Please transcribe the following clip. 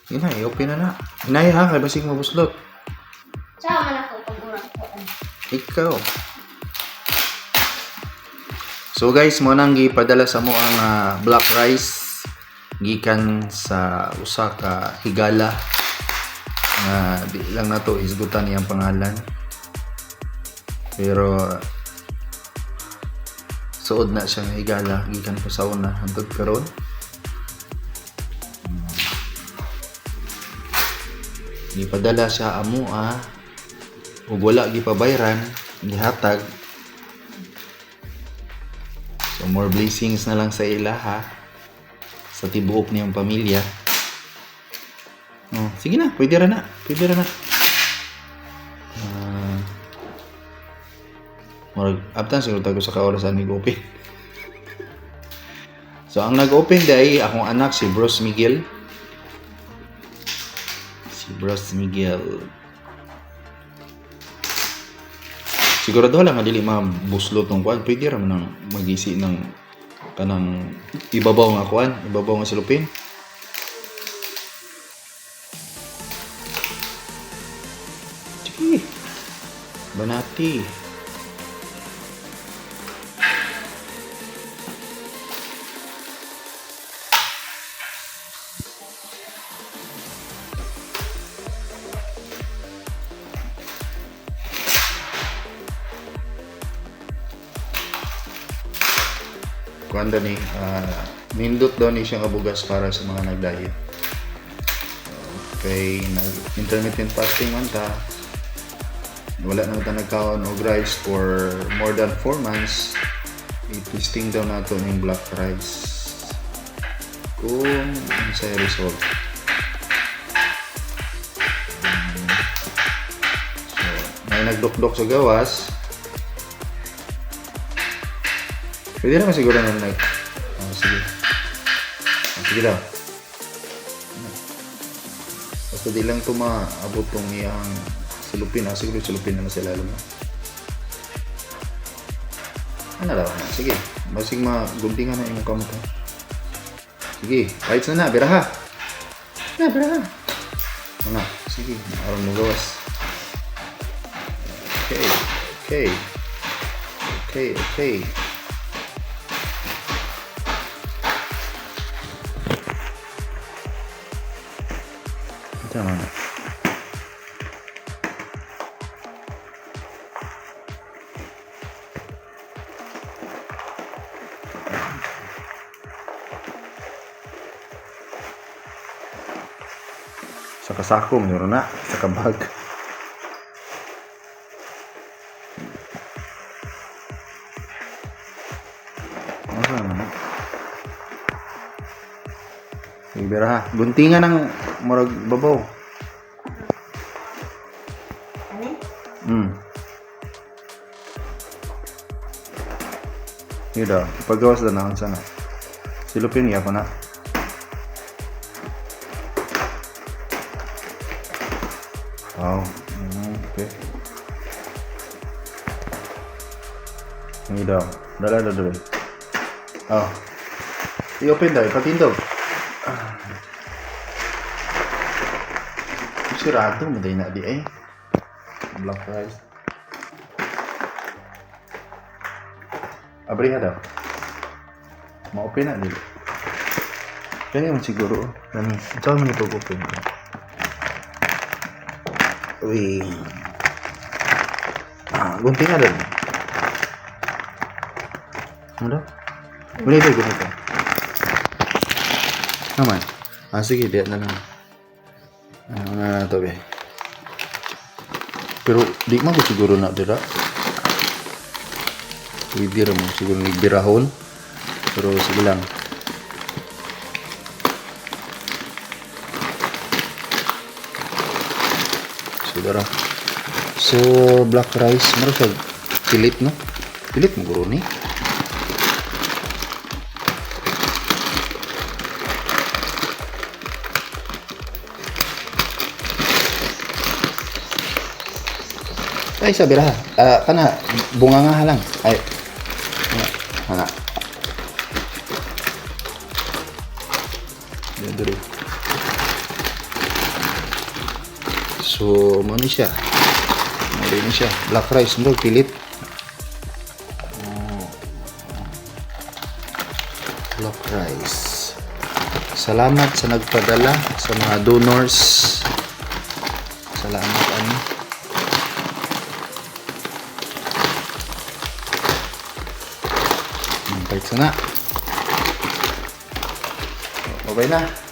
Yun na, i-open na na. Hinay ha, kay basig mabuslot. Sa man ako pag urang ko. Ikaw. So guys, mo nang gipadala sa mo ang black rice gikan sa usa ka higala nga di lang nato hisgutan iyang pangalan. Pero suod na siya nga higala gikan pa sa una hantod karon. Gipadala siya amo ug wala gipabayran, gihatag. So more blessings na lang sa ila ha, sa tibuok niyang pamilya. Oh, sige na, pwede ra na, pwede ra na. Ah, murag abtan siguro tago sa kaorasan ni open. So ang nag-open day akong anak si Bros Miguel. Si Bros Miguel. Sigurado lang nga dili mabuslot tong kuan. Pwede ra man nang magisi ng kanang ibabaw nga kuan, ibabaw nga silupin. Sige. Banati. Kuan daw ni nindot daw ni siya nga bugas para sa mga nag-diet. Okay, nag intermittent fasting man ta. Wala na ta nagkaon og rice for more than 4 months. I-testing daw nato ning black rice kung unsay result. So, may nagdukdok sa gawas. Pwede naman siguro na nag... Oh, sige. Oh, sige daw. Basta di lang ito maabot tong iyang sulupin. Ah, siguro sulupin naman sila alam mo. Ano daw? Na? Sige. Basig maguntingan na imong kamot. Ha? Sige. Bites na na. Biraha. Na, biraha. Ano? Sige. Aron mo gawas. Okay. Okay. Okay, okay. Tama na. Sa kasako, meron na. Sa kabag. Ano na? Ibera ha. Guntingan ng murag babaw. Ano? Yun daw. Ipagawas na naon sana. Silupin niya ko na. Wow. Okay. Hindi daw. Dala daw dala. Oh. I-open daw. Ipatindog. Ah. Sirado mo din na di eh. Black rice. Abriha daw. Ma-open na dili. Kani man siguro. Oh. Kani. Unsa man ito open? Uy. Ah, gunting na daw. Ano daw? Gunito, gunito. Naman. Ah, sige, diyan na lang. Ano na na to, be? Pero di man ko siguro na dira. Pwede ra mo siguro nagbirahon. Pero sige lang. Siguro. So, black rice, meron siya pilit, no? Pilit mo guro ni. Ay, sabi ra. Ah, kana bunga nga lang. Ay. Ana. Dito. So, mao ni siya. Mao ni siya. Black rice, murag pilit. Oh. Black rice. Salamat sa nagpadala, sa mga donors. Salamat ani. Kahit na. Bye-bye na.